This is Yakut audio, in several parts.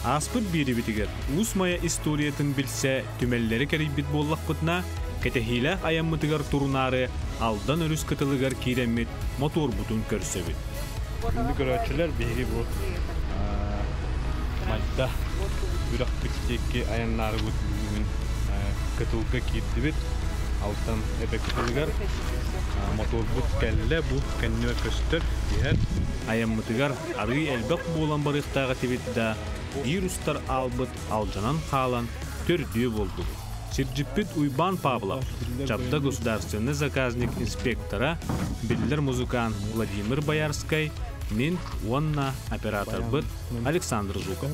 Ааспыт биэрибитигэр Уус Майа историятын билсэ түмэллэри кэрийбит буоллахпытына, кэтэһиилээх айаммытыгар турунаары Алдан өрүс кытылыгар киирэммит мотуорбутун көрсөбүт. Күндү көрөөччүлэр, биһиги бу Майда үрэхпит диэки айаннаарыбыт бүгүн кытылга киирдибит. Алтан эбэ кытылыгар мотуорбут кэллэ, бу кэннибэр көстөр, иһэр. Айаммытыгар арыый элбэх буолан барыахтаах этибит да, биир устар аалбыт алдьанан хаалан, төрдүө буоллубут. Сирдьиппит Уйбаан Павлов, Чабда государственный заказник инспектора, биллэр музыкант Владимир Боярскай, мин уонна операторбыт Александр Жуков.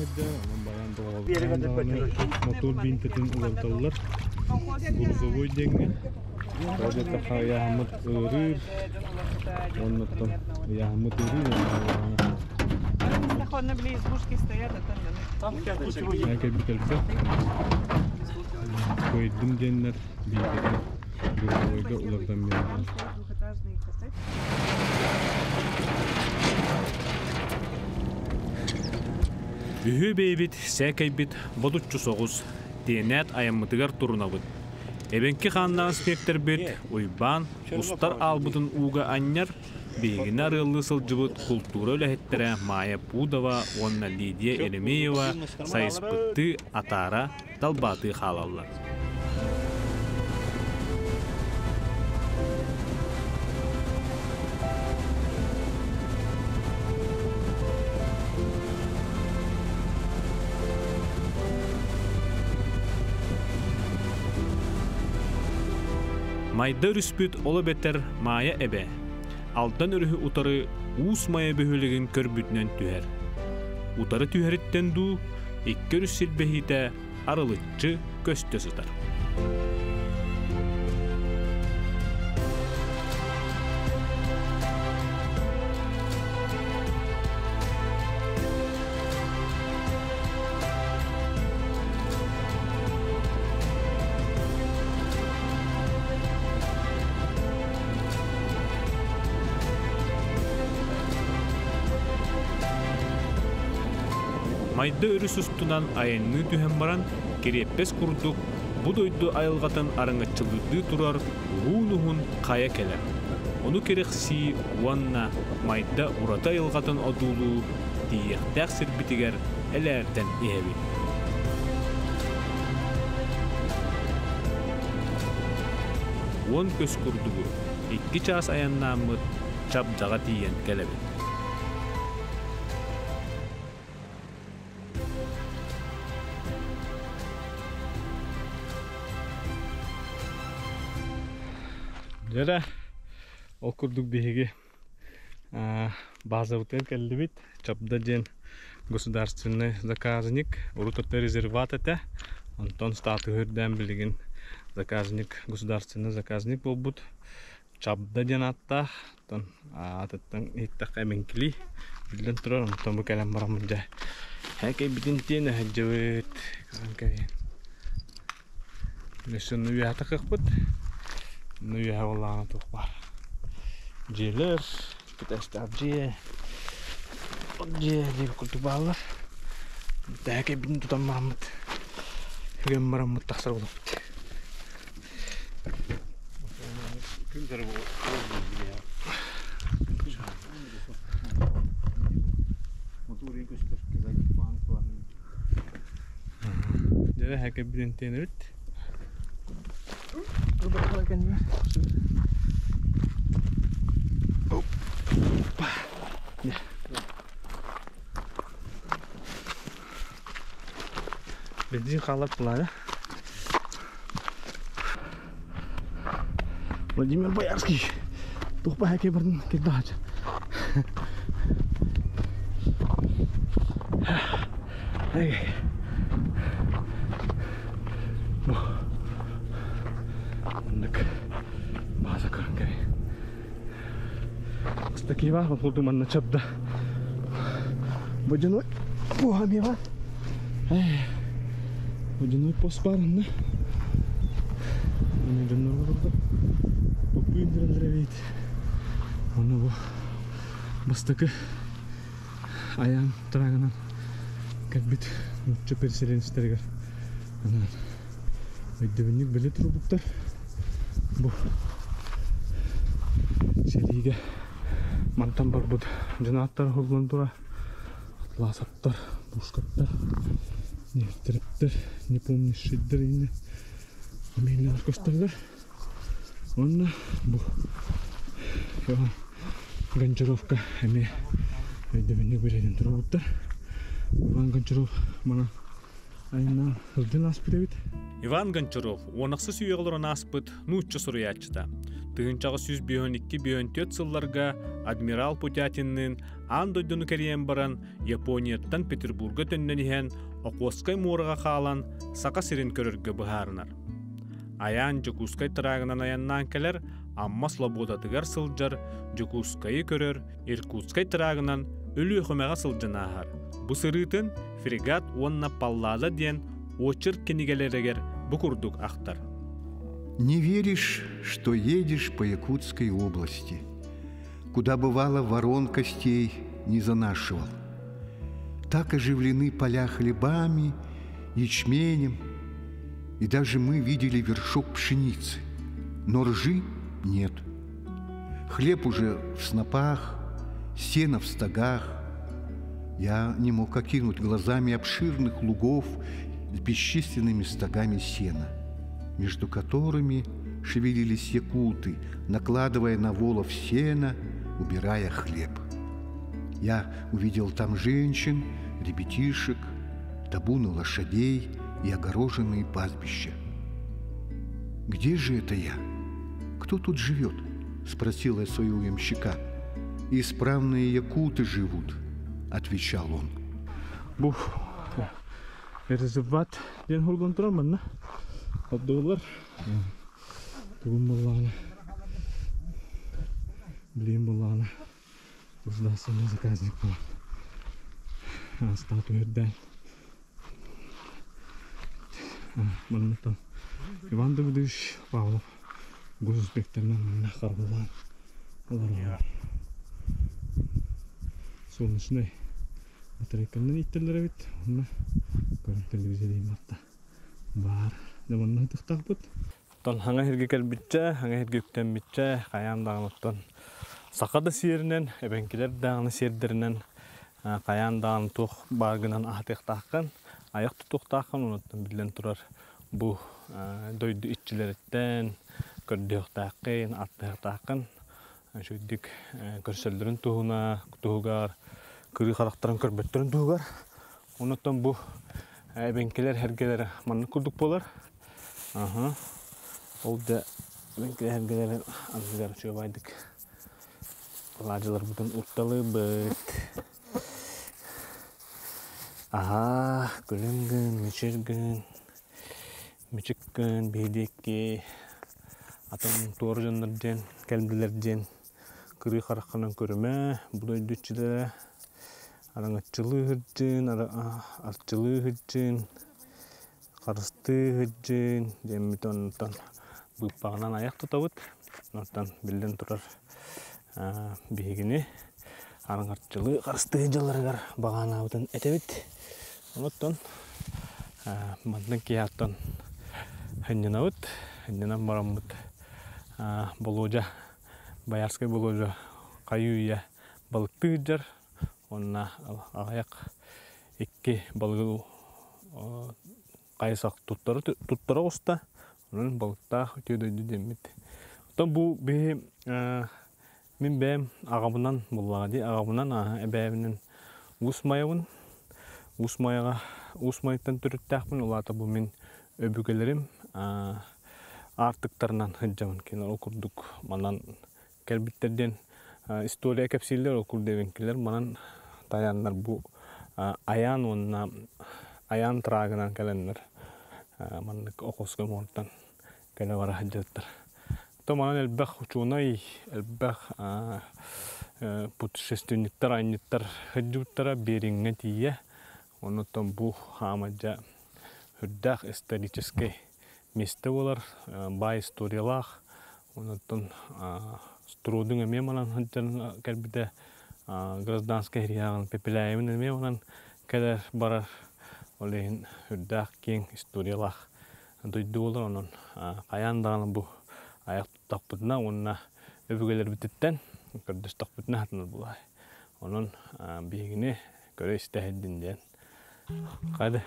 Мотор биинтэтин уларыталлар. Грузовой диэҥҥэ. Ол диэтэххэ ыйааһыммыт ыарыыр. Оннуттан ыйааһыммыт ыарыыр Кэлбит элбэх. Куойдум диэннэр биинтэтин грузовойга уларытан биэрдилэр. Үһүө бэйэбит сээкэйбит ботуччу соҕус, тиэнээт айаммытыгар турунабыт. Эбэҥки хааннаах инспиэктэрбит Уйбаан устар аалбытын ууга анньар, биһигини арыаллыы сылдьыбыт култуура үлэһиттэрэ Майя Пудова уонна Лидия Еремеева сайыспыттыы атаара далбаатыы хаалаллар. Майда өрүспүт ол эбэтэр Маайа эбэ Алдан өрүһү утары Уус Майа бөһүөлэгин көрбүтүнэн түһэр. Утары түһэриттэн дуу, икки өрүс силбэһиитэ арылыччы көстө сытар. Майда өрүс устунан айанныы түһэн баран, кириэппэс курдук бу дойду айылҕатын араҥаччылыырдыы турар уһуун-уһун хайа кэлэр. Ону кэрэхсии уонна Майда ураты айылҕатын одуулуу тиийиэхтээх сирбитигэр элээрдэн иһэбит. Уон көс курдугу икки чаас айаннааммыт Чабдьаҕа тиийэн кэлэбит. Дьэ ол курдук биһиги базабытыгар кэллибит. Чабда диэн государственный заказник, урут орто резерват этэ. Онтон статуһу үрдээн билигин заказник, государственный заказник буолбут. Чабда диэн ааттаах, оттон аатыттан иһиттэххэ эбэҥкилии биллэн турар, онтон бу кэлэн бараммын дьэ һээкэйбитин тиэнэ сылдьыбыт, көрөн кэбиһэн. Өссө онно үөһэ тахыахпыт, онно үөһэ буоллаҕына туох баар дьиэлэр, кэтэстээх дьиэ, дьиэ диэбит курдук бааллар. Һээкэйбитин тутан бараммыт, үгэн бараммыт тахсар буолуохпут. Дьэ, хэкэбитин тиэнэбит. Бензин хаалар пылаана. Владимир Боярский. Туох баһа бардын кирдаһач. Бу. Оннук бааза көрөн кэри. Ыстакива, курдук манна чабда. Водяной пуха Водяной пост баар онно. Аны дьоннор олордор. Поппуйун тураллар эбит. Онно бу бастакы айан трагынан Кэлбит нуучча переселенецтэригэр анаан өйдөбүнньүк бэлиэ турбуттар. Бу сэриигэ мантан барбыт дьон ааттара уһуллан тура Атласовтар, Пушкаттар, Нефтеревтэр, Непомнящийдэр иннэ фамилиялар көстөллөр. Уонна бу Иван Гончаровка эмиэ өйдөбүнньүк бэлиэтин туруорбуттар. Иван Гончаров мана айаннаан сылдьан ааспыт эбит. Иван Гончаров уонахсыс үйэҕэ олорон ааспыт нуучча суруйааччыта. 1952-54 сылларга адмирал Путятинныын аан дойдуну кэрийэн баран Японияттан Петербурга төннөн иһэн Охотскай муораҕа хаалан Саха сирин көрөргө быһаарынар. Айаан Дьокуускай трагынан айаннаан кэлэр, Амма Слободатыгар сылдьар, Дьокуускайы көрөр, Иркутскай трагынан Өлүөхүмэҕэ сылдьан ааһар. Бу сырыытын «Фрегат уонна Паллада» диэн очерк кинигэлэригэр бу курдук ахтар. Не веришь, что едешь по Якутской области, куда бывало ворон костей не занашивал. Так оживлены поля хлебами, ячменем, и даже мы видели вершок пшеницы, но ржи нет. Хлеб уже в снопах, сено в стогах. Я не мог окинуть глазами обширных лугов с бесчисленными стогами сена, между которыми шевелились якуты, накладывая на волов сено, убирая хлеб. Я увидел там женщин, ребятишек, табуны лошадей и огороженные пастбища. «Где же это я? Кто тут живет?» – спросила я своего ямщика. «Исправные якуты живут», – отвечал он. Бу резерват диэн хурган турар манна. Отдуулар. Тугун буллаҕына билигин буллаҕына государственный заказник буолан статуһу үрдээн манныттан Иван Давыдович Павлов госинспекторынан манна харбылаан олороллор. Солнечный батарейканан ииттэллэр эбит. Онно көрөн телевизор батта баар. Дьэ манна ытыктаахпыт. Оттон хаҥа сиргэ кэлбиччэ, хаҥа сиргэ үктэммиччэ, хайаан даҕаны оттон саха да сиэринэн, эбэҥкилэр даҕаны сиэрдэринэн хайаан даҕаны туох баар гынан аһатыахтааххын, айах тутуохтааххын, онуттан биллэн турар бу дойду иччилэриттэн көрдүөхтээххин, аттыахтааххын үчүгдүк көрсөллөрүн туһуна, туһугар, кырыы харахтарын көрбөттөрүн туһугар. Онуттан бу эбэҥкилэр эргэлэрэ маннык курдук буолар. Аха. Ол да эбэҥкилэр эргэлэрин анныгар үчүгэйдик алаадьыларбытын утталыыбыт. Аһаа, күлүм гын, мичир гын, мичик гын, биһидиэкки атын туора дьоннор диэн, кэлбилэр диэн кырыы хараххынан көрүмэ, бу дойду иччилэрэ араҥаччылыы сылдьын, арчылыы сылдьын, харыстыы сылдьын диэммит онтон быыппаҕынан айах тутабыт. Онтон биллэн турар биһигини араҥаччылыы харыстыы дьылларыгар баҕанаабытын этэбит. Онтон мантан киһи сынньанабыт, сынньанан бараммыт Болуодьа, Боярскай Болуодьа хайыы-үйэ балыктыы сылдьар уонна аҕыйах икки балыгы хайысах туттара туттара оҕуста. Онон балыктаах үтүө дойду диэммит. Оттон бу биһи мин бэйэм аҕабынан буллаҕа дии аҕабынан эбээбинэн Уус Майабын. Уус Майаҕа Уус Майаттан төрүттээхпин. Ол аата бу мин өбүгэлэрим аартыктарынан сылдьабын. Кинилэр ол курдук манан кэлбиттэр диэн история кэпсииллэр, ол курдук эбэҥкилэр манан тайааннар бу Айаан уонна Айаан трагынан кэлэннэр маннык Охотскай муораттан кэлэ бара сылдьыбыттар. То манан элбэх учуонай, элбэх путешественниктар, айанньыттар сылдьыбыттара Бериҥҥэ тиийэ. Оннуттан бу хаамадьа үрдээх историческай миэстэ буолар, баай историялаах. Онтон Струдун эмиэ манан сылдьан кэлбитэ, гражданскай иһиэҕин Пепеляевин эмиэ манан Кэлэр барар ол иһин үрдээх киэҥ историялаах дойду буолар онон хайаан даҕаны бу айах туттахпытына уонна өбүгэлэрбититтэн көрдөстөхпүтүнэ хатанар буолар. Онон биһигини көрө-истэ иһирдин диэн. Хайда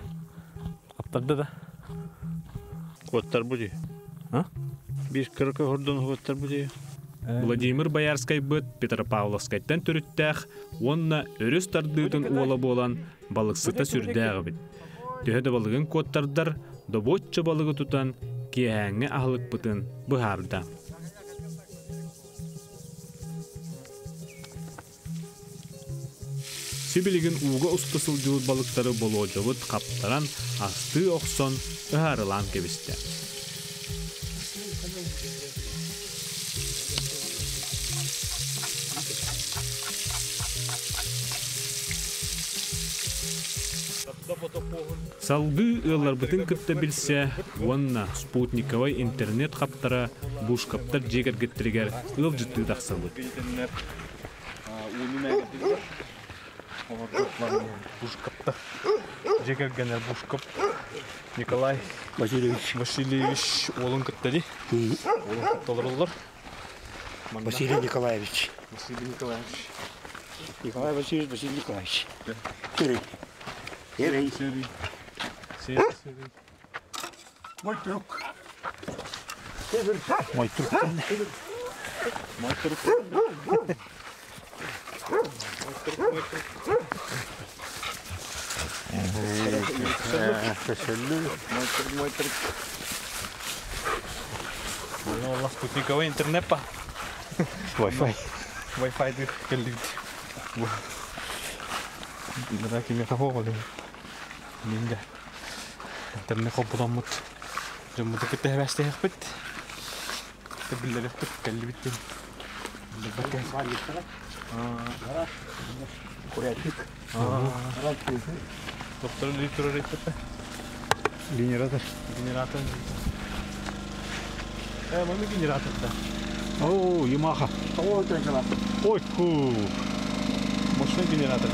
хаптарда да? Куоттарбыт Биир кыра көһөрдөн уһуттарбыт Владимир Боярскайбыт Петропавловскайтан төрүттээх уонна өрүс тардыытын уола буолан балыксыта сүрдээх эбит. Төһө да балыгын куоттардар, добуочча балыгы тутан киэһээҥҥи аһылыкпытын быһаарда. Сибилигин ууга уста сылдьыбыт балыктары Болуодьабыт хаптаран, астыы охсон, ыһаарылаан кэбистэ. Салгыы ыалларбытын кытта билсэ уонна спутниковай интернет хаптара Бушкаптар дьиэ кэргэттэригэр ыалдьыттыы тахсабыт. Бушкапта дьиэ кэргэнэр Бушкап Николай Васильевич Васильевич уолун кытта дии. Уолун кытта олороллор. Василий Николаевич. Василий Николаевич. Николай Васильевич, Василий Николаевич. Серый. Серый. Серый. Серый, серый. Мой друг. Мой друг. Мой друг. Мой друг, мой друг. Мой друг, мой друг. Ну, у нас спутниковый интернет па. Wi-Fi. Wi-Fi дыр кэллибит. Мына кимиэхэ хоҕолун. Минде. Интернет холбодоммут. Дьоммуту кытта хэбээстэһиэхпит. Биллэриэхпит кэллибит диэн. Курятник. Доктор турар эппитэ. Генератор. Генератор. Маны генератор да. О, Ямаха. Ой, фу. Мощный генератор.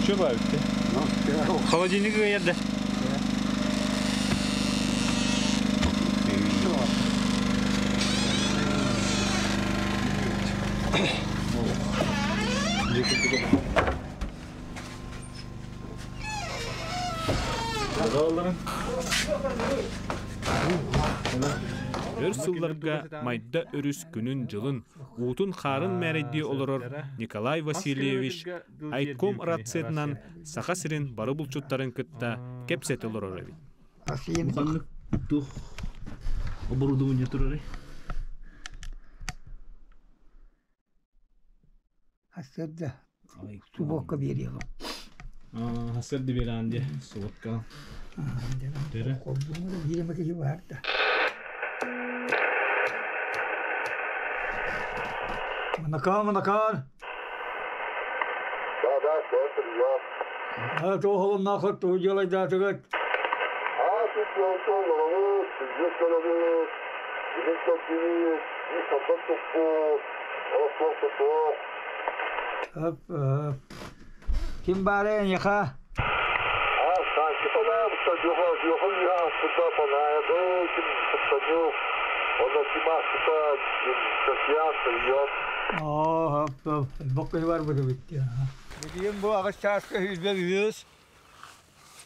Что бывает? Холодильник ерде. Өр сылларга Майда өрүс күнүн-дьылын, уутун-хаарын мээрэйдии олорор Николай Васильевич Айком рациятынан Саха сирин бары булчуттарын кытта кэпсэтэ олорор эбит. Тух оборудование турары? Хасырда субокка биэриэҕим. Хасырды биэрээн диэ, субокка. Холбуҥҥа бииримэ киһи баар да. Манакаан, манакаан. Да, да, прием. А то холоннаахыр тугу дьыалайдаатыгыт? А, тут олоробут, сүдьүөс көрөбүт, билин көрдүбүт, сатан туппут, олохтоох суох. Ап, ап. Ким баара эйиэхэ? А, Санки панаа, Жуха, Жуха, я, панаа, ким Сатанюк, онно ким аспыта, Татьян, прием. Оо, ап, ап, бокка бар быдыбыт. Билигин бу аҕыс чааска сүүрбэ үс,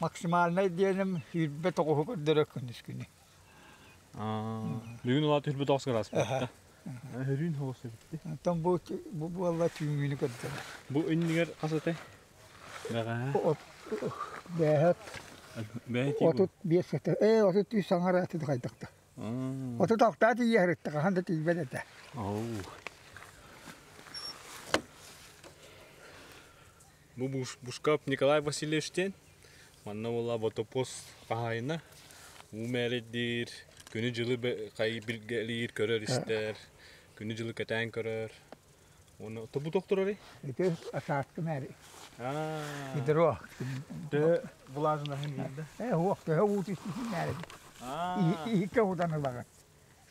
максимальнай диэним сүүрбэ тоҕуһу көрдөрөр күнүс күнү. Бүгүн улаат үрбүт тоҕус градус буолта. Өрүүн хоҕус эбитти. Оттон бу бу буолла түүҥҥүнү көрдөрөр. Бу иннигэр хас этэй? Бэҕэһээ. Бээһэт Бэйэ 35 этэ. 33 саҥара этэ хайдахта. 36 тиийэ хаһан да тиийбэт этэ. Бу Бушкап Николай Васильевич диэн. Манна буолла ботопос хаһаайына. Уу мээрэйдиир, күнү-дьылы хай билгэлиир, көрөр истэр, күнү-дьылы кэтээн көрөр. Уонна тобу тохторорый? Ити асааскы мээри. Гидро. Тө влажнаһын биирдэ. Хуох төһө уу түспүтүн мээри. Иһикке удан ылаҕын.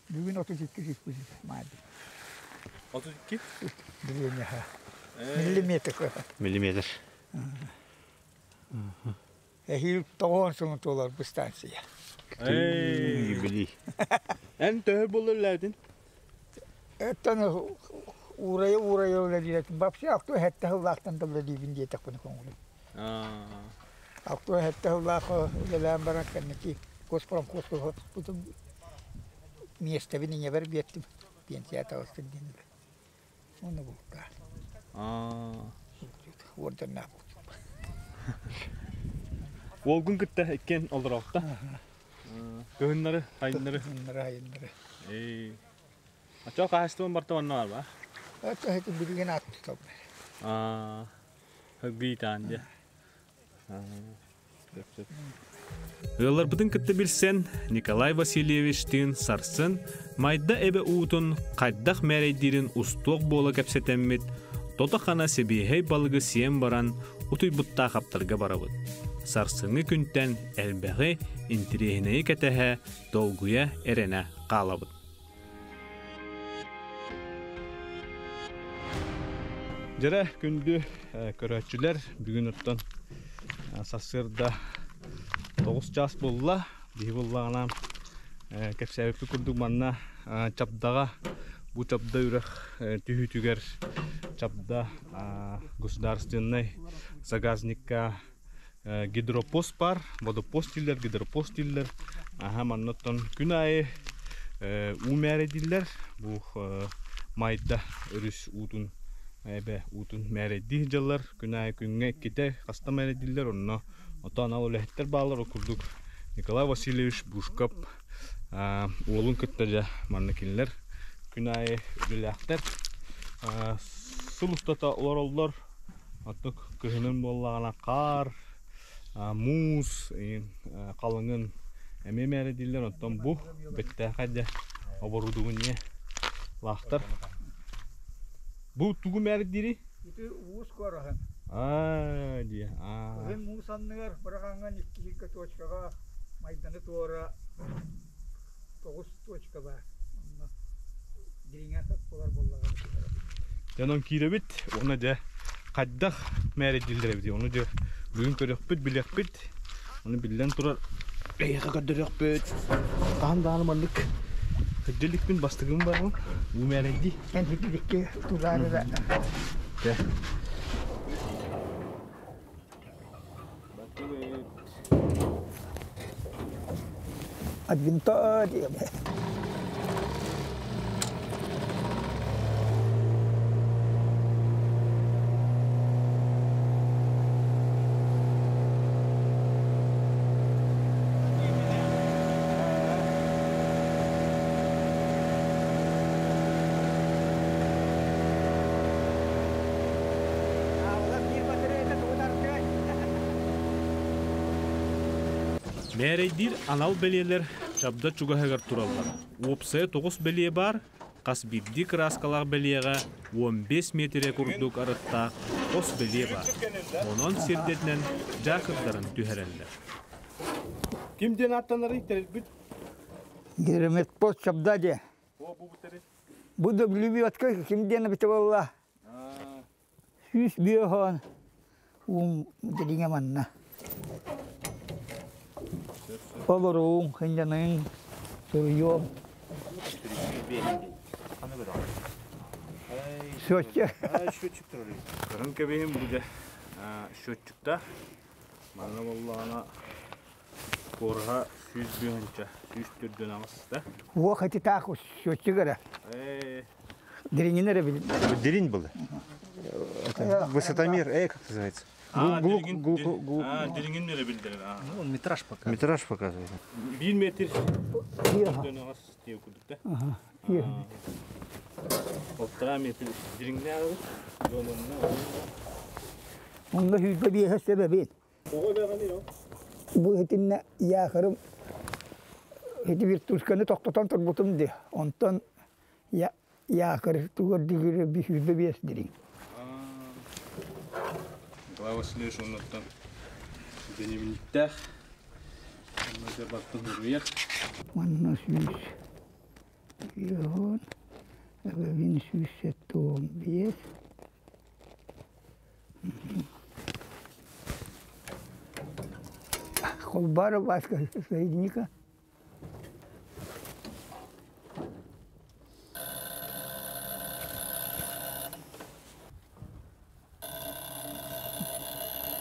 Бүгүн 32 түспүт маады. 32? Билиэньэхэ. Миллиметр. Миллиметр. Эһиил тоҕуон сылын туолар бу станция. Юбилей. Эн төһө буолла үлэлээбитин? Оттон уурайа-уурайа үлэлиир этим. Вообще алта сэттэ сыллаахтан да үлэлиибин диэтэхпинэ көҥүлүм. Алта сэттэ сыллаах үлэлээн баран кэнники госпромхозка миэстэбин ийэбэр биэртим. Пенсия таҕыстым диэн. Уонна бултаан. Уорданнаах бултум. Уолгун кытта иккиэн олороохто. Кыһыннары, айыннары. Кыһыннары, айыннары. Оччоҕо хаһаайыстыбан барта онно бар ба? Ата билигин аат туталлар. Аа, Гыйтаан дьэ. Ыалларбытын кытта билсэн, Николай Васильевичтыын сарсын Майда эбэ уутун хайдах мээрэйдиирин устуох буола кэпсэтэммит, тото-хана сибиэһэй балыгы сиэн баран, утуйбуттаах аптарга барабыт. Сарсыҥҥы күнтэн элбэҕи, интириэһинэйи кэтэһэ, долгуйа, эрэнэ хаалабыт. Дьэрэ күндү көрөөччүлэр, бүгүн оттон сарсыарда 9 чаас буолла. Биһи буоллаҕына кэпсээбиппит курдук манна Чабдаҕа бу Чабда үрэх түһүүтүгэр Чабда государственнай заказникка гидропост баар, водопост дииллэр, гидропост дииллэр. Аха манна оттон күн аайы уу мээрэйдииллэр. Бу Майда өрүс уутун эбэ уутун мээрэйдии сылдьаллар. Күн аайы күҥҥэ иккитэ хаста мээрэйдииллэр. Онно отон анал үлэһиттэр бааллар. Ол курдук Николай Васильевич Бушкап уолун кытта дьэ манна кинилэр күн аайы үлэлээхтэр. Сыл устата олороллор. Оттук кыһынын буоллаҕына хаар, муус халыҥын эмиэ мээрэйдииллэр. Оттон бу бэттээхэй дьэ оборудование лаахтар. Бу тугу мээрэйдиирий? Ити уус куораһын. Аа дии. Аа. Кыһын муус анныгар быраҕаҥҥын икки сиргэ точкаҕа майданы туора тоҕус точка баар. Онно дириҥэ саппылар буоллаҕына түһэрэбит. Дьэ онон киирэбит уонна дьэ хайдах мээрэйдииллэр эбитий ону дьэ бүгүн көрүөхпүт, билиэхпит. Ону биллэн турар эйиэхэ көрдөрүөхпүт. Хаһан даҕаны маннык сылдьа иликпин бастыгым барабын. Уу мээрэйдии. Эн икки тулаарыра. Дьэ. Адвинта диэм. Мээрэйдиир анал бэлиэлэр Чабда чугаһыгар тураллар. Уопсайа тоҕус бэлиэ баар, хас биирдии кырааскалаах бэлиэҕэ 15 миэтирэ курдук арыттаах хос бэлиэ баар. Онон сирдэтинэн дьаакырдарын түһэрэллэр. Ким диэн ааттанарый тэрилбит? Гидрометпост Чабда диэ. Бу да бүлүмүөткэ ким диэн эбитэ буолла? 105 уум дириҥэ манна. Олоруум, сынньаныҥ, суруйуом. Счетчик. Кырын кэбиһин бу дьэ счетчиктаах. Манна буоллаҕына куораһа 105 104 да. Уох ити таах счетчик эрэ. Дириҥин эрэ билин. Дирин был. Это высотомер, как называется? Глук, глук, глук. Дириҥин эрэ билдэрэр. Ну, он метраж показывает. Метраж показывает. 1 метр. Дөнөҕөс курдук да. Полтора метр дириҥнээҕи. Онно сүүрбэ биэһэ сөбөбүн. Бу итиннэ яхарым ити вертушканы тохтотон турбутум дии. Онтон яхар тугар дигире 105 дириҥ. Николай Васильевич оннуттан дневниктээх. Онно дьэ баттын суруйар. Манна сүүс биэһон, эбэбин 175. Холбара Васька соединика.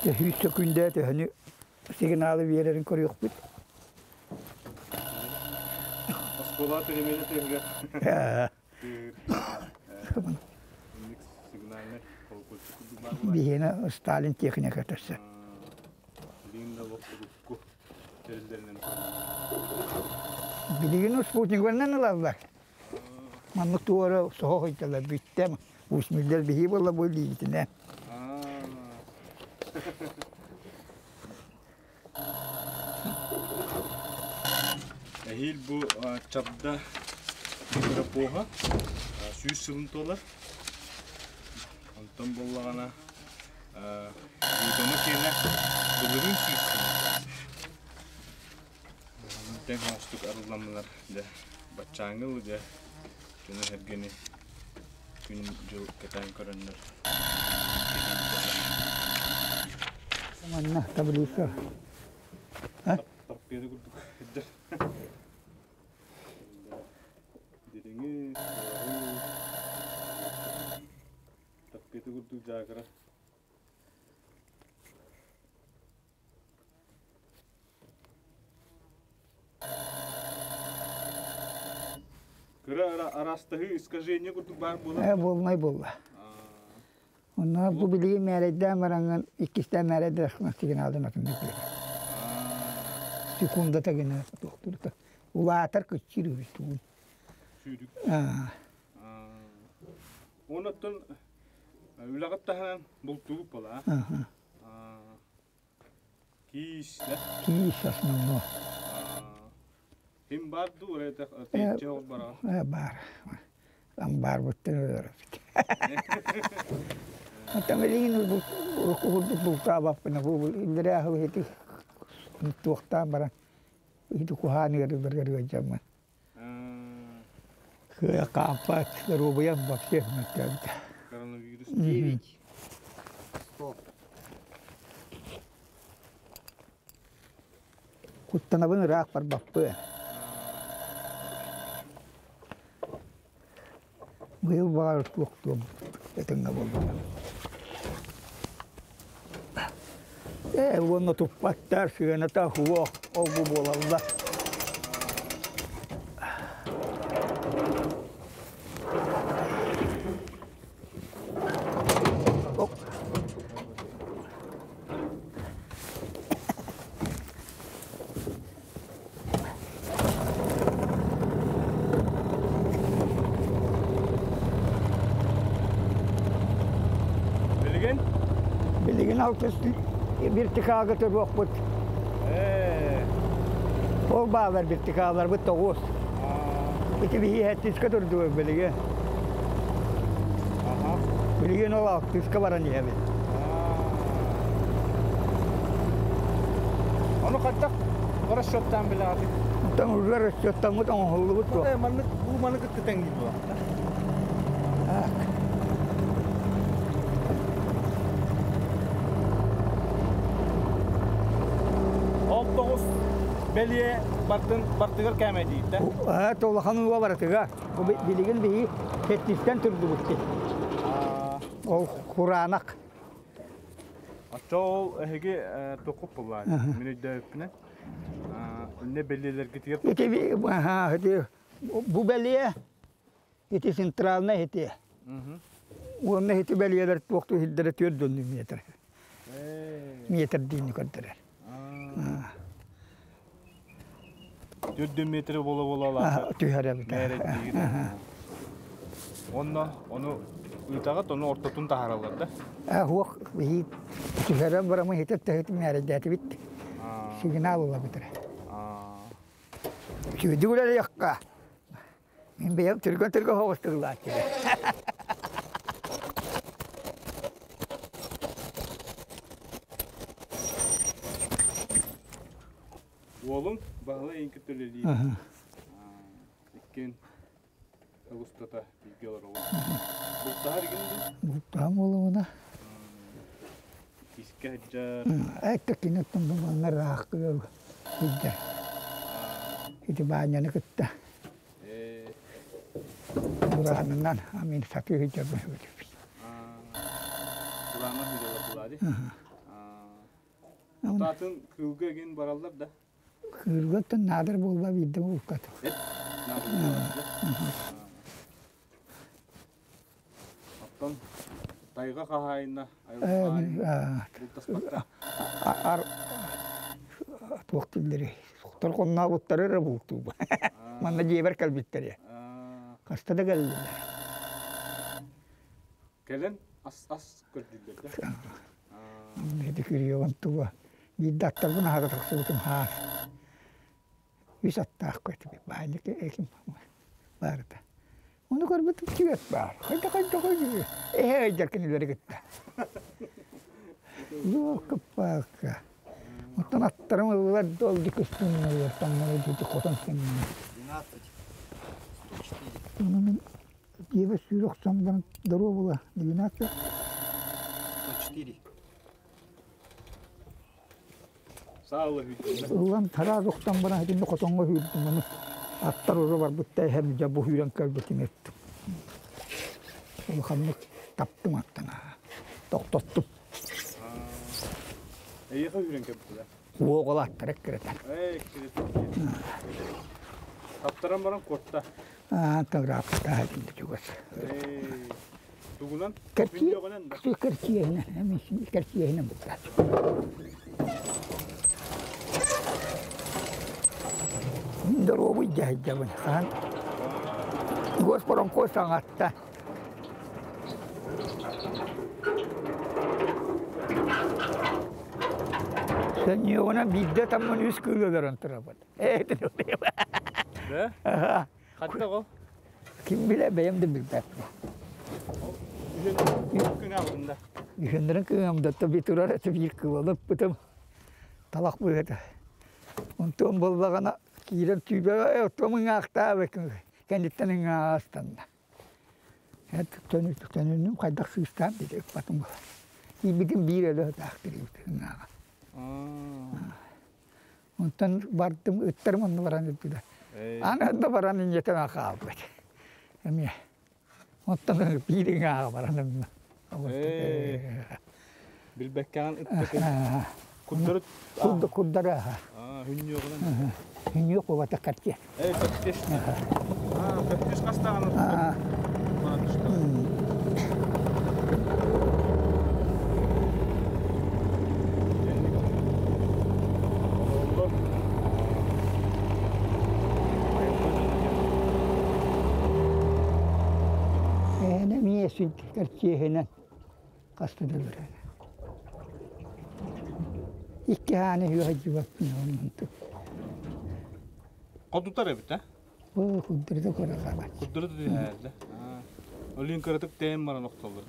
Төһүү сөкүндэ төһөнү сигналы биэрэрин көрүөхпүт. Оскуола перемена тыһыгар. Сигнальный колокольчик Биһиэнэ Сталин техника төссө. Билигин спутниктарынан ылаллар. Маннык туора соһо сылдьаллар бүттэ. Усмиллер биһи буолла бу илиибитинэн. Эһиил бу Чабда микропоһа 100 сылын туолар. Онтон буоллаҕына Ыытама киэнэ былырыын 100 сыл. Тэҥ оҥостук арылланнылар дьэ баччааҥҥы ылы дьэ дьону сэргэни күн-дьыл кэтээн көрөннөр Манна таблица. Торпеда курдук сылдьар. Дириҥи, торпеда курдук дьаакыра. Кыра араастаһыы искажение курдук баар буолар. Буолмай буолла. Онно бу билигин мээрэйдээн бараҥҥын иккистээн мээрэйдэр сигналдын атын бүпүөр. Секундата гына туохтурта. Улаатар кыччыыр үһү. Сүүрүк. Оннуттан үлэҕит таһынан бултуугут буолаа. Киис, да? Киис основно. Ким бар дуу, тэйиччи оҕус бараҕын? Бар. Амбарбыттан өлөрөбүт. Оттон билигин урукку бултаабаппына бу иллэрээ сыл ити туохтаан баран ити куһаан ыарыыларыгар ыалдьаммын. Кыайа хаампат, доруобуйам вообще мөлтөөбүтэ. Коронавирус. 9. Стоп. Куттанабын ыраах барбаппын. Быйыл баҕар туохтуом этэҥҥэ буолбута. Ээ уонна туппаттар, сыаната суох, ол-бу буолаллар. Билигин? Билигин алтыс вертикалга туруохпут. Ол баалар вертикалларбыт 9. Ити биһи хэттиска турдубут билигин. Билигин ол алтыска баран иһэбит. Ону хаттах расчеттаан билэҕитий? Оттон уже расчеттаммыт оҥоһуллубут дуо? Маннык бу маны кытта тэҥниир буолар. Ол 9 бэлиэ бартын бартыгар кээмэйдиирдэ. Аа, улахан уо барытыгар. Билигин биһи сэттистэн турдубут. Ол кураанах. Оччо ол эһиги токуп буллаа. Мин өйдөөбүппүнэн. Инне бэлиэлэргитигэр Ити ити бу бэлиэ ити центральный ити. Уонна ити бэлиэлэр туохтуу сирдэрэ 4 метр. Метр диини көрдөрөр. 4 метр бола-бола түһэрэбит. Онно ону ыытаҕыт, ону ортотун таһаараллар да? Хуох биһи түһэрэн барамы хитеп тэһит мээрэйдээтибит. Сигнал ылабыт эрэ. Сүүдүк үлэлиэххэ. Мин бэйэм түргэн-түргэн соҕус тыллааччы. Уолум Баһылай иҥки төлөлиир. Иккин устата бииргэ олоробун. Бултаһар игин дуу? Бултаһан буолугуна. Киискэ сылдьар. Эттэ киниттэн манна ыраахтыгар. Сылдьар. Ити Баанньаны кытта. Бураанынан мин сатыы сылдьарбын сөбүлүүбүн. Бураанынан сылдьаллар буолаа дии. Атын кыылга игин бараллар да? Кыылга оттон наадар буолла биирдэ булкатым. Оттон тайҕа хаһаайына айылҕа бултаспакка туох дииллэрий торҕоннообуттары эрэ бултуубун. Манна дьиэбэр кэлбиттэрэ. Хаста да кэллилэр. Кэлэн ас-ас көрдүүллэр да? Ити күрүөҕүн туга. Биирдэ аттарбын аһара тахсыбытым хаас. Үс аттаах көтүбүт баанньык эким баарыта. Ону көрбүтүм түөрт баар. Хайда хайда хайда эһэ өйдөр кинилэри кытта. Ёлка-палка. Оттон аттарым ыллар долги көстүннэллэр таҥнары диэки хотон кэннинэ. 12. 104. Ону мин дьиэбэр сүүрэ охсон баран доруобула 12. 104. Ылан тараас охтон баран итиннэ хотоҥҥо сүүрдүм ону аттар ура барбытта эһэм дьэ бу сүүрэн кэлбитин эттим. Улаханнык таптым аттан тохтоттум. Эйиэхэ үүрэн кэлбитэ? Уоҕул аттара эккирэтэн. Ээ, эккирэтэн. Таптаран баран куотта. Аа, таграаппыта итиннэ чугас. Ээ, Тугунан? Кэрчиэһинэн, кэрчиэһинэн бутаат. Доруобуй дьаһайдабын. Хаһан Госпоронкос саҥатта. Сөнньүөҕүнэн биирдэ таммын үс кыыл өлөрөн турабын. Да? Хатта ол? Ким билэ бэйэм да билбэппин. Күн Үһүннэрин кыҥамдатта би турар этэ биир кылалыппытым талах быһыта. Онтон буоллаҕына киирэн түүбэҕэ оттом ыҥаахтаабыккын кэнниттэн ыҥааҕа астанна. Төнүннүм хайдах сыыстаан диэки ыппатым буолар. Тиийбитим биир өлө ытаах тириибит ыҥааҕа. Онтон бардым, ыттарым онно баран өлбүтэ. Аны да баран инньэтэн хаалбыт. Эмиэ. Оттон биир ыҥааҕа баран онно. Билбэккэҕин ыттыкын. Курдары Курдары Хүннүөҕүнэн. Хүннүөх буолбата картия. Эй, картиш. Картиш хастаҕын Эһэнэ эмиэ кэрчиэһинэн хаста да өлөрөн. Икки хааны үөһэдьибэппин оннунту. Хотутар эбит, а? Оо, курдурда көрө Курдурда түһээрдэ. Олин кыратык тэйэн баран охтоллор.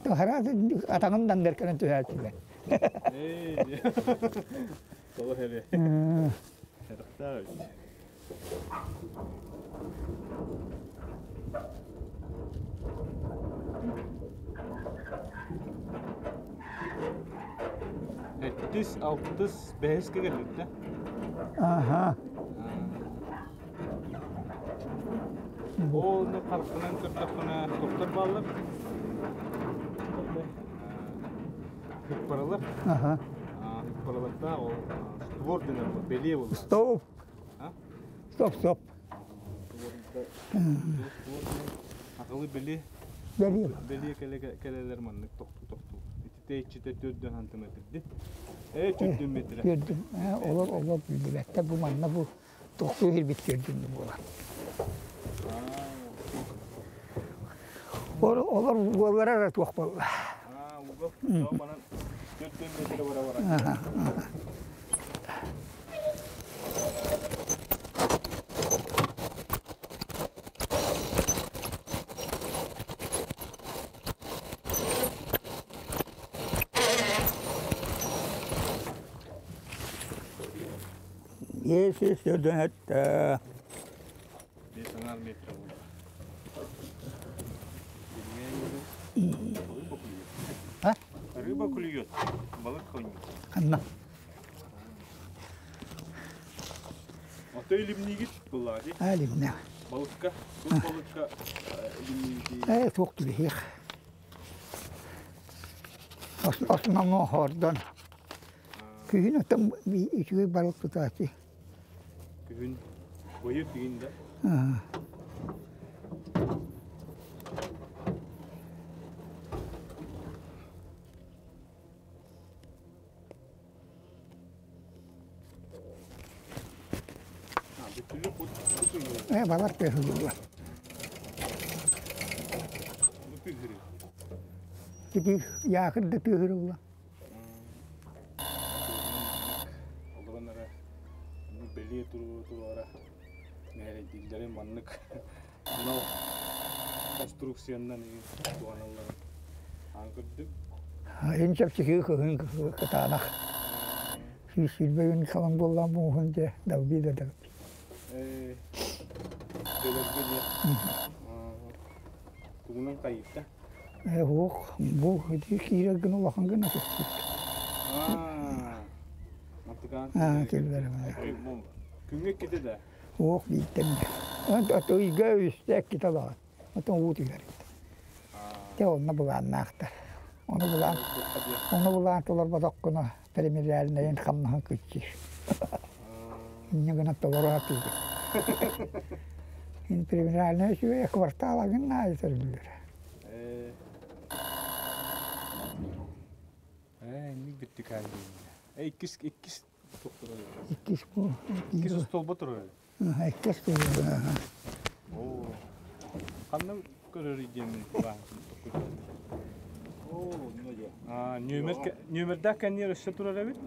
Хараат атаҕын дандар кэлэн түһээччилэр. Тоҕо хели. Эрхтаах. Эттис, алтыс, бэһис кэлбиттэ. Аха. Ол харахпынан көрдөхпүнэ доктор бааллар. Хыппаралар. Аха. Хыппаралардаах ол створ дэнэр бэлиэ буолар. Стоп. Стоп, стоп. Акылы били Бэлиэ. Бэлиэ кэлэлэр маннык тохтуу тохтуу. Ити тэйиччитэ төрдөн сантиметрди. Э төрдөн метрэ. Төрдүн. Олор олор билбэттэр бу манна бу тохтуу кирбит төрдүн буолар. Олор буоллара эрэ туох буолла. Угол манан төрдөн метрэ бара бара. Есис өдөнөттө. А? Рыба клюет, балык хонит. Ханна. Ото илимниигит буллаҕа дии. Аа илимнэ. Балыкка, туох балыкка илимниигитий? Ээ туох түбэһиэх. Основном хордон. Күһүн оттон үчүгэй балык тутааччы. Күһүн бойу тигин да? Ээ балар тыаһыллар. Ити яакыр да тыаһырылла. Олорон эрэ бэлиэ туруора мээрэйдииллэрин маннык анал конструкциянан туһаналларын аан көрдүм. Ин чэпчэки кыһын кытаанах. 120 күн халан буоллаан мууһун дьэ далби да далби. Дөлөргө диэ. Тугунан хайыта? Уох, бу ити киирэр гына улахан гына түспүт. Аа, киллэрим. Күҥҥэ иккитэ да? Уох бииртэн. Ыйга үстэ иккитэ алаҕын. Отон уу түһэр. Те онно былааннаахтар. Ону былаан, ону былаан толорботоххуна премиальнайын хамнаһын күччүүр. Инньэ гынан толору сатыыбын. Ин премиальнай үчүгэй квартал агын аайы төрүллэр. Ээ, инник вертикаль диэн. Иккис иккис Иккис бу. Иккис остуолба турар. Иккис турар. Оо. Ханна көрөр диэмин Нүөмэрдээх кэнниэр өссө турар эбит.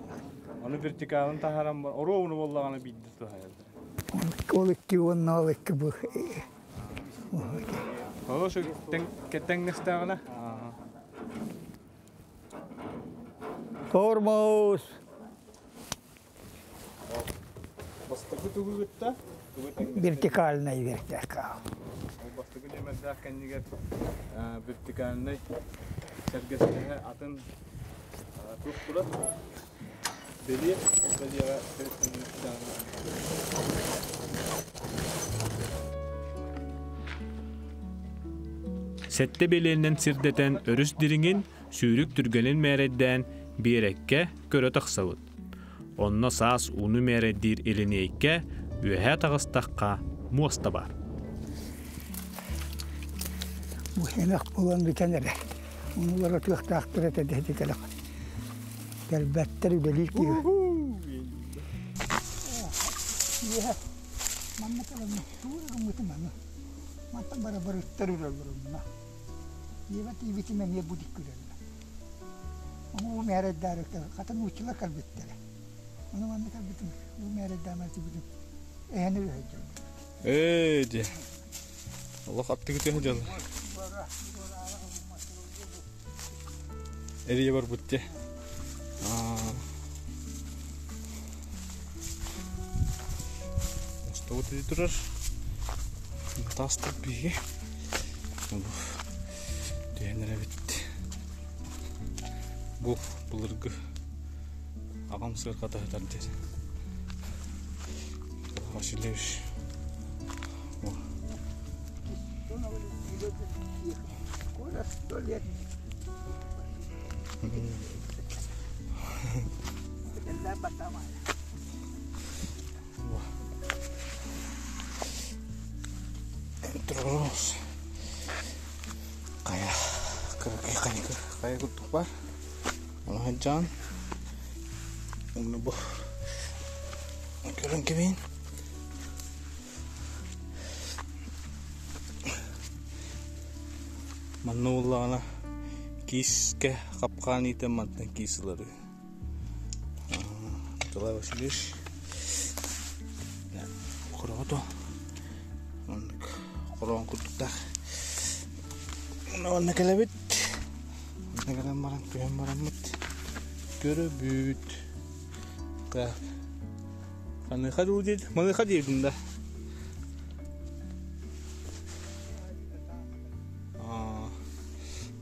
Ону вертикалын таһааран оруобуну буоллаҕына биирдэ туһайаллар. Ол икки уонна ол икки бу. Ол ошо тэҥнэстээҕинэ. Тормоз! Бастакы тугу кытта? Вертикальный вертикал. Бастакы нүөмэрдээх кэннигэр вертикальный сэргэстэһэ атын туох турар? Бэлиэ, ол бэлиэҕэ Сэттэ бэлиэннэн сирдэтэн өрүс дириҥин, сүүрүк түргэнин мээрэйдээн биэрэккэ көрө тахсабыт. Онно саас ууну мээрэйдиир илиниэйкэ үөһээ таҕыстахха муоста баар. Бу эмэх буолан бүтэн эрэ. Онулара тыахтаахтар этэ дэһити кэлэх. Кэлбэттэр үлэлиир киһи. Манна кэлэн тугу гыммытым маны. Мантан бара барыттар үрэллэр онно. Иэбэ тиийбитим эмиэ бу дикки үрэллэр. Ону мээрэйдээри хата нууччалар кэлбиттэрэ. Ону манна кэлбитим, бу мээрэйдээмэр тиийбитим. Эһэни үһэйдим. Ээ дии. Олох аттыгы төһө дьол. Эрийэ барбыт дии. Мостовой ити турар. Тастык биһиги. Түһэн эрэбит. Бу былыргы аҕам сыарҕата сытар диэн. Васильевич. Турурус. Хайа, кыракый хайа, хайа курдук бар. Ону сылдьан, онно бу көрөн кэбиһин. Манна буоллаҕына киискэ хапкаан иитэн мантан киис ылары. Николай Васильевич хороҕото оннук хороон курдуктаах. Онно кэлэбит. Онно кэлэн баран түһэн бараммыт көрөбүт. Так. Маныха дуу диэт, маныха диэбитим да.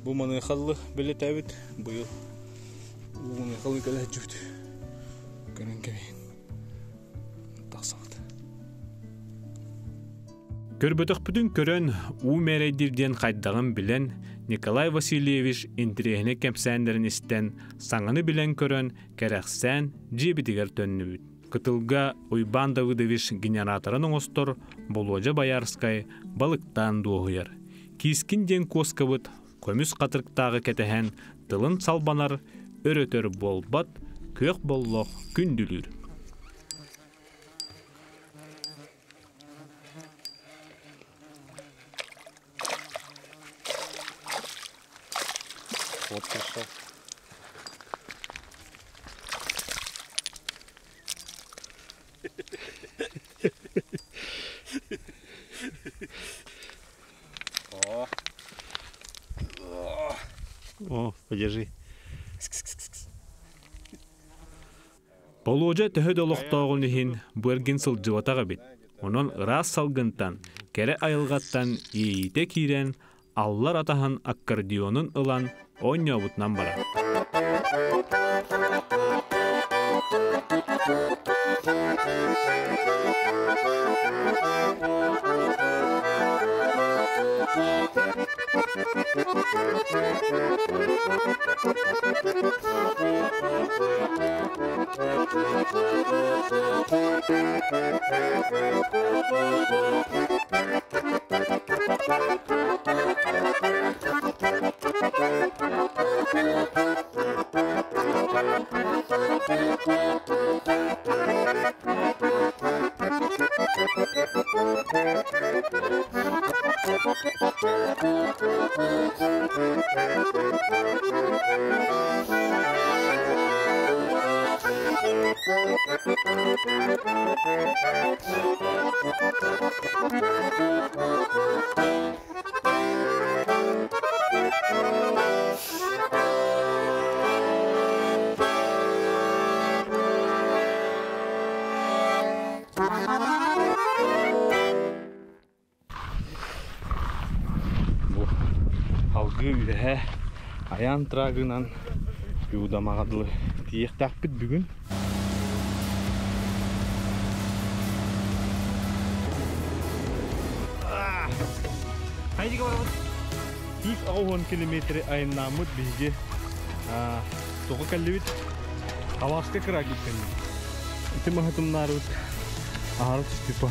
Бу маныхаллы бэлэтээбит быйыл бу маныхаллы кэлэ сылдьыбыт. Көрөн кэбиһин. Тахсабыт. Көрбөтөхпүтүн көрөн, уу мээрэйдиир диэн хайдаҕын билэн, Николай Васильевич интэриэһинэй кэпсээннэрин истэн, саҥаны билэн-көрөн, кэрэхсээн, дьиэбитигэр төннүбүт. Кытылга Уйбаан Давыдович генераторын оҥостор, Болуодьа Боярскай балыктаан дуоһуйар. Киискин диэн куоскабыт көмүс хатырыктааҕы кэтэһэн тылын салбанар, өр-өтөр буолбат, күөх боллох күндүлүүр. Вот пришел. О. О, подержи. Болуодьа төһө да олохтооҕун иһин бу эргин сылдьыбатах эбит. Онон ыраас салгынтан, кэрэ айылҕаттан иэйиитэ киирэн, аллар атаһын аккордеонун ылан оонньообутунан барар. Бу алгыы үөһэ айаан трагынан Юдамаҕа дылы тиийиэхтээхпит бүгүн. 180 километри айаннааммыт биһиги тоҕо кэллибит Алааска кыра кэллибит. Ити маһы тумнаарыбыт аһара түстүп.